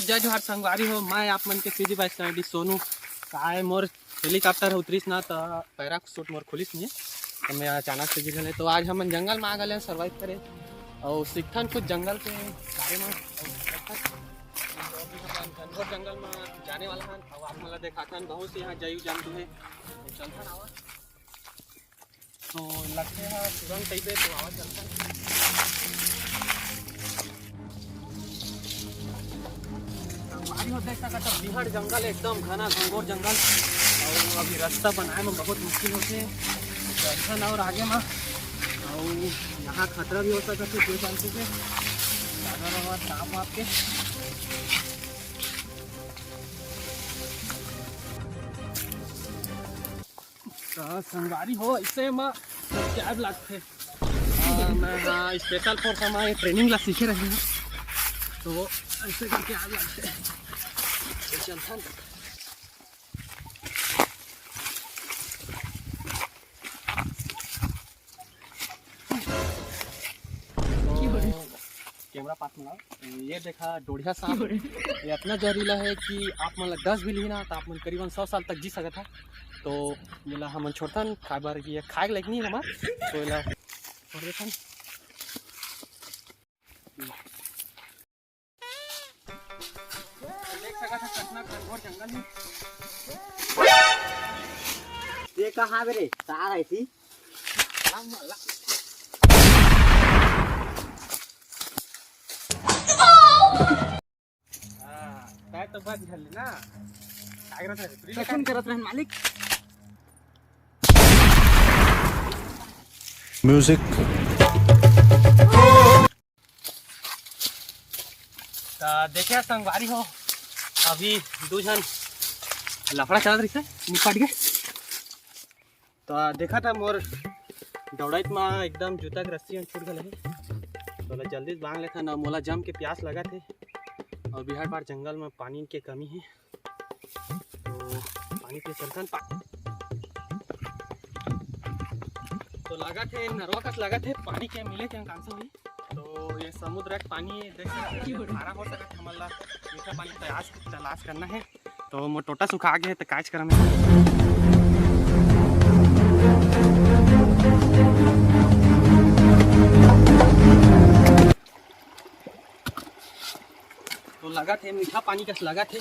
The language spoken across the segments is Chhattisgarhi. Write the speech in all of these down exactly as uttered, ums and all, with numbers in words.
जय जोहार संगवारी हो, मैं आप मन के सीधी बाइक कॉमेडी सोनू। काय मोर हेलीकॉप्टर ह उतरिस ना, त पैराशूट मोर खुलिस नहीं, त मैं अचानक से गिर गए। तो आज हमन जंगल में आ गए सर्वाइव करे, और सीखथन कुछ जंगल के बारे में। और घनघोर जंगल में जाने वाला हन, और आप मन ला देखाथन बहुत से यहाँ जैव जंतु है, तो चलथन आवा। तो लगथे ह सुरंग टाइप हे, तो आवा चलथन। संगवारी हो देख सकत हव, बिहड़ जंगल, एकदम घना घनघोर जंगल, और अभी रास्ता बनाए में बहुत मुश्किल होथे। चलथन और आगे में, और यहाँ खतरा भी हो सकत हे, जे जानते थे, जादा रहो सांप वाप के। त संगवारी हो, ऐसे म सबके आग लागथे। हाँ, मैं, हाँ, स्पेशल फोर्स हम ये ट्रेनिंग ला सीखे रहे हैं, तो ऐसे करके आग लागथे। तो चलथन। कैमरा पास में लाओ। ये देखा डोढ़िया सांप, ये इतना जहरीला है कि आप मन ला डस भी ली ना, तो आप मन करीबन सौ साल तक जी सकत है। तो ये ला हमन छोड़थन खाए बर, ये खाए के लायक नहीं है हमार, तो ये ला छोड़ देथन। देख सकत है कितना घनघोर जंगल है। ये कहाँ बे रे? तार है थी। हाँ, पैर तो बच गल ना। काय करत रहे? तू कौन करत रहे मालिक? म्यूजिक। त देखे संगवारी हो, अभी दू झन लफड़ा चलत रहिसे, निपट गए। त देखा था मोर दौड़ाइत म एकदम जूता के रस्सी मन छूट गए हे, तो ओला जल्दी बांध लेथन। अउ मोला जम के प्यास लगा थे, और बिहार बार जंगल में पानी के कमी है, तो पानी पी चलथन। पा-, तो लगा थे नरवा कस लगा थे, पानी के मिले के आकांक्षा हुई। तो ये समुद्र के पानी देख सकते हैं, खारा हो सकत, हमन ला मीठा पानी तलाश तलाश करना है। तो मोर टोटा सुखा गए, तो काज करम। तो लगा थे मीठा पानी कस लगा थे।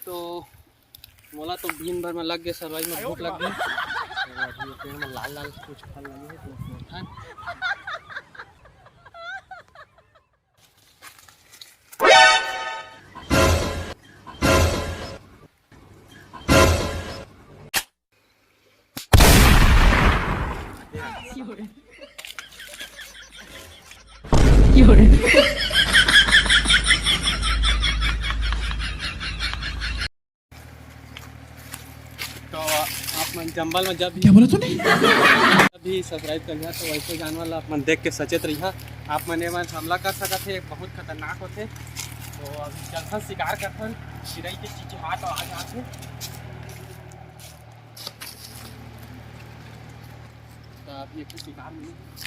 तो मोला तो दिन भर में लग गए, सर्वाइव में भूख लग गई। तो अभी ये पेड़ में लाल लाल कुछ फल लगे हैं, तो खान। तो आप मन जंगल में जब भी, क्या बोला तूने? जब भी सर्वाइव करिहा, तो वैसे जानवर ला आप मन देख के सचेत रहिहा। आप मन एमन हमला कर सकत हे, बहुत खतरनाक होथे। तो अभी चलथन शिकार करथन, चिरई के चिचिहाट आवाज आथे। तो अभी एक ठो शिकार मिले।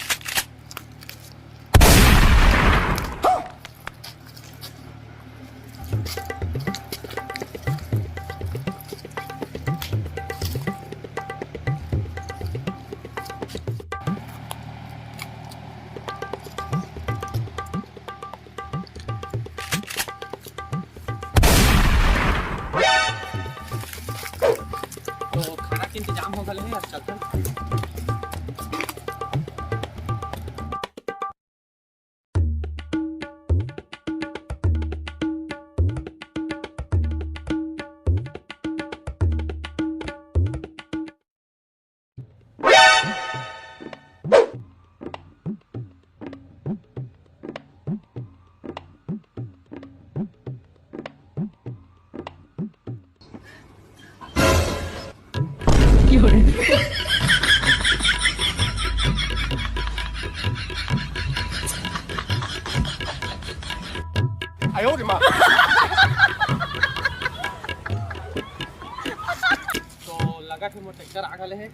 तो खाना के इंतजाम हो गए है, अब चलते हैं। तो लगत हे मोर ट्रैक्टर आ गले हे।